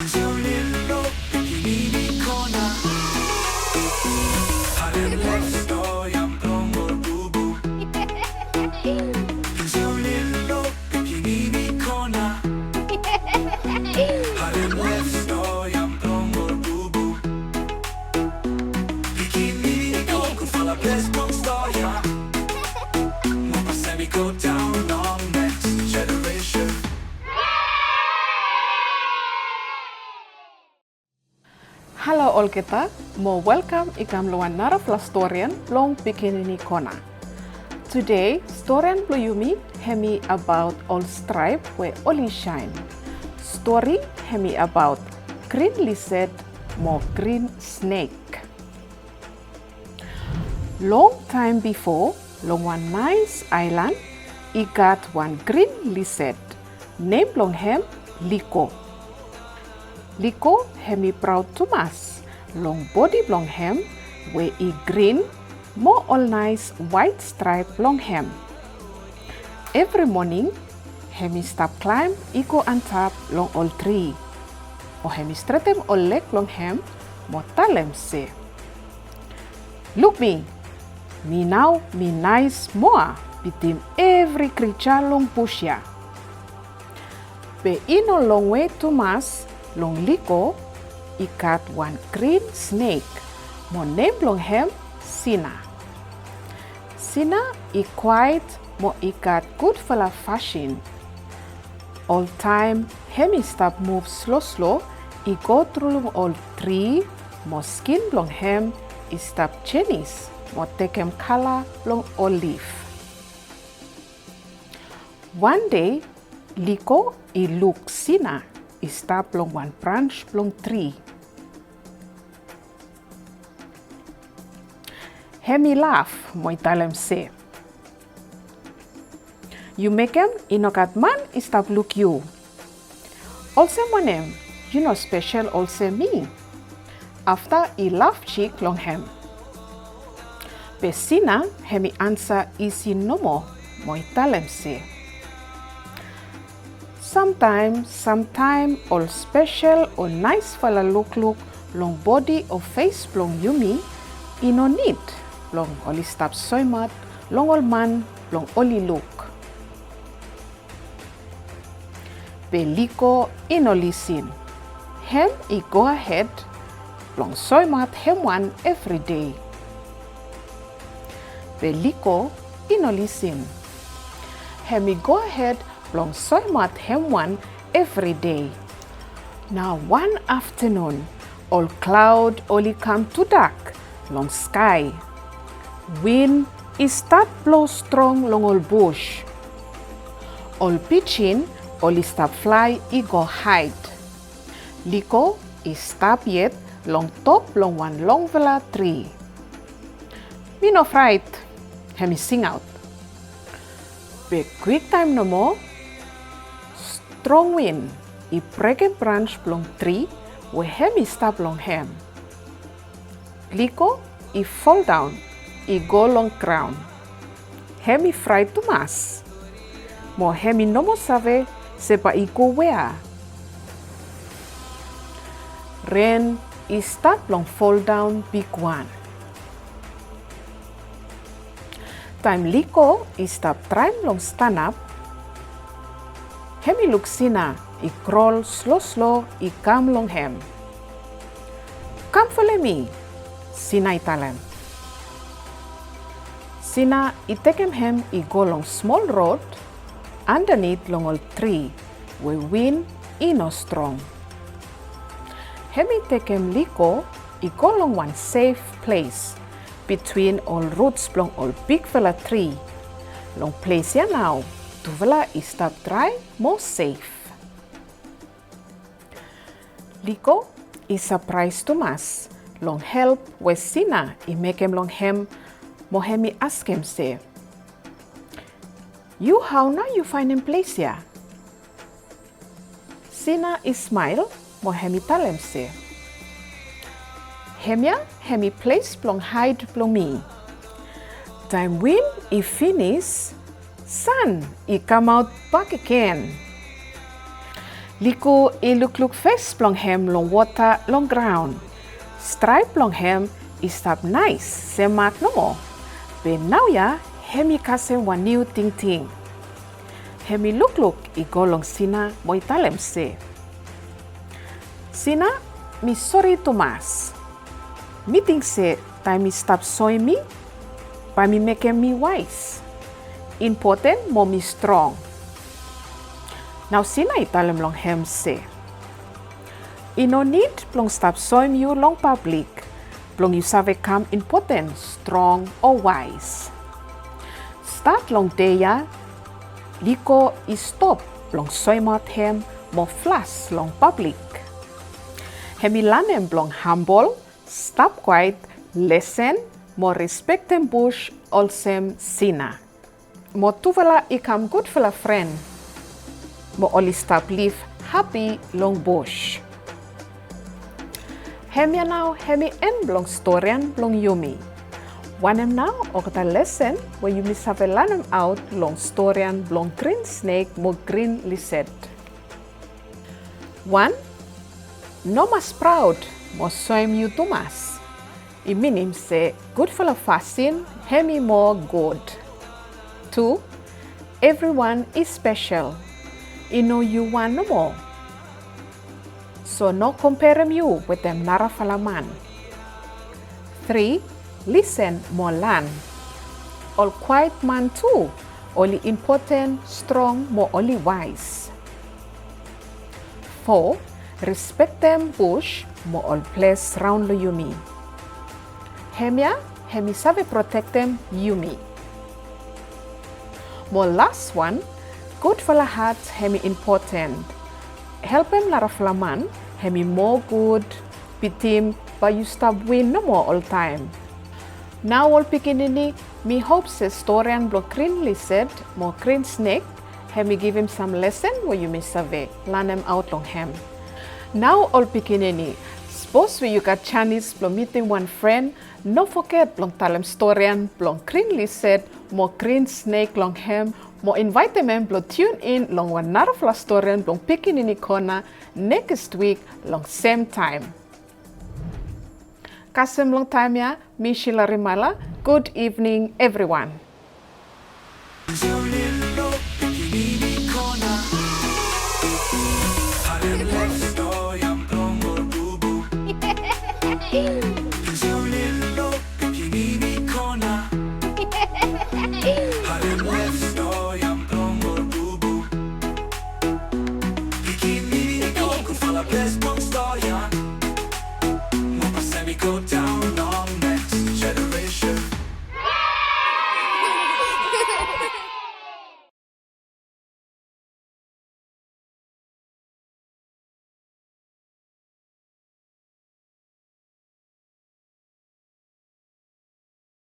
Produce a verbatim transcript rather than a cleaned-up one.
Tulilo pikinini kona. Harem lef storian blong ol bubu. Tulilo pikinini kona. Harem lef storian blong ol bubu. Pikinini kona, gudfala ples blong storian. Mo pasem i go daon long neks jeneresen. Halo olgeta, mo welkam i kam long wan narafala storian blong pikinini kona. Tede, storian blong yumi hemi abaot ol straep we oli saen. Stori hemi abaot grin lised mo grin snek. Longtaem bifo, long wan naes aelan, i gat wan grin lised. Nem blong hem Liko. Liko hemi praod tumas long bodi blong hem we i grin mo ol naes waet straep long hem. Evri moning hemi stap klaem i go antap long ol tri. Mo hemi stretem ol leg blong hem mo talem se, "Luk mi, mi nao mi naes moa bitim evri krija long bus ya." Be i no longwe tumas long Liko i gat wan grin snek mo nem blong hem Sina. Sina i kwaet mo i gat gudfala fasin. Oltaem hemi stap muv sloslo i go tru long ol tri mo skin blong hem i stap jenis mo tekem kala blong ol lif. Wan dei, Liko i luk Sina i stap long wan brans blong tri. Hemi laf mo i talem se, "Yu mekem i no gat man i stap luk yu. Olsem wanem yu no spesel olsem mi?" Afta i laf jik long hem. Be Sina hemi ansa isi nomo mo i talem se, "Samtaem, samtaem ol spesel o naesfala lukluk long bodi o fes blong yumi i no nid blong oli stap soemaot long ol man blong oli luk." Be Liko i no lisin. Hem i gohed blong soemaot hem wan evri dei. Be Liko i no lisin. Hem i gohed blong soemaot hem wan evri dei. Nao wan aftanun, ol klaod oli kam tudak long skae. Win i stat blo strong long ol bus. Ol pijin oli stap flae i go haed. Liko i stap yet long top blong wan longfala tri. "Mi no fraet," hemi singaot. Be kwiktaem nomo, strong win i brekem brans blong tri we hemi stap long hem. Liko i foldaon i go long graon. Hemi fraet tumas. Mo hemi no moa save se bae i go wea. Ren i stat blong foldaon bigwan. Taem Liko i stap traem blong stanap, hemi luk Sina i krol sloslo i kam long hem. "Kam folem mi," Sina i talem. Sina i tekem hem i go long smol rod andanit long ol tri we win i no strong. Hemi tekem Liko i go long wan sef ples bitwin ol ruts blong ol bigfala tri. Long ples ya nao tufala i stap drae mo sef. Liko i sapraes tumas long help we Sina i mekem long hem, mo hemi askem se, "Yu hao nao yu faenem ples ya?" Sina i smael mo hemi talem se, "Hemia hemi ples blong haed blong mi. Taem win i finis, san i kamaot bakegen." Liko i lukluk fes blong hem long wota long graon. Straep blong hem i stap naes semak nomo. Be naoia hem i kasem wan niu tingting. Hem i lukluk i go long Sina mo i talem se, "Sina, mi sori tumas. Mi ting se taem mi stap soem mi, bae mi mekem mi waes, impoten mo mi strong." Nao Sina i talem long hem se, "I no nid blong stap soem yu long pablik blong yu save kam impoten, strong o waes. Stat long dei ya, Liko i stop blong soemaot hem mo flas long pablik. Hem i lanem blong hambol, stap kwaet, lesen mo respektem bus olsem Sina." Mo tufala i kam gudfala fren mo oli stap liv hapi long bus. Hemia nao hem i en blong storian blong yumi. Wanem nao olgeta lesen we yumi save lanemaot long storian blong grin snek mo grin lised? Wan, no mas praod mo soem yu tumas. I minim se gudfala fasin hem i moa gud. Tu, evriwan i spesel. I no yu wan nomo. So no komperem yu wetem narafala man. Tri, lisen mo lan. Ol kwaet man tu oli impoten, strong mo oli waes. Fo, respektem bus mo ol ples raon long yumi. Hemia hem i save protektem yumi. Mo laswan, gudfala hat hem i impoten. Helpem narafala man hem i moa gud, bitim bae yu stap win nomo oltaem. Nao ol pikinini, mi hop se storian blong grin lised mo grin snek hem i givim sam lesen we yumi save lanemaot long hem. Nao ol pikinini, sapos we yu gat janis blong mitim wan fren, no foget blong talem storian blong grin lised mo grin snek long hem mo invaetem hem blong tiun in long wan narafala storian blong Pikinini Kona nekis wik long sem taem. Kasem long taem ya, mi Sheila Rimala. Gud ivning evriwan.